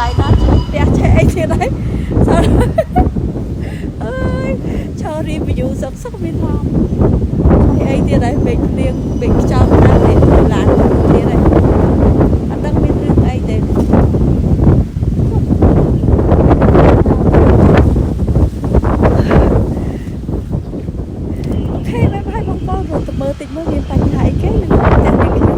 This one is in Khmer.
ន្លែងណាឆេះផ្ទះឆេះអីទៀតហើយសើអើយឈរ review សឹកសឹកមានមកឆេះអីទៀតហើយមេឃភ្លៀងមេឃខ្យល់ណាស់នេះឡានទៀតហើយអត់ដឹងមានរឿងអីទេ OK bye bye បងប្អូនរត់ទៅមើលតិចមើលមានបញ្ហាអីគេនឹងផ្ទះនេះ។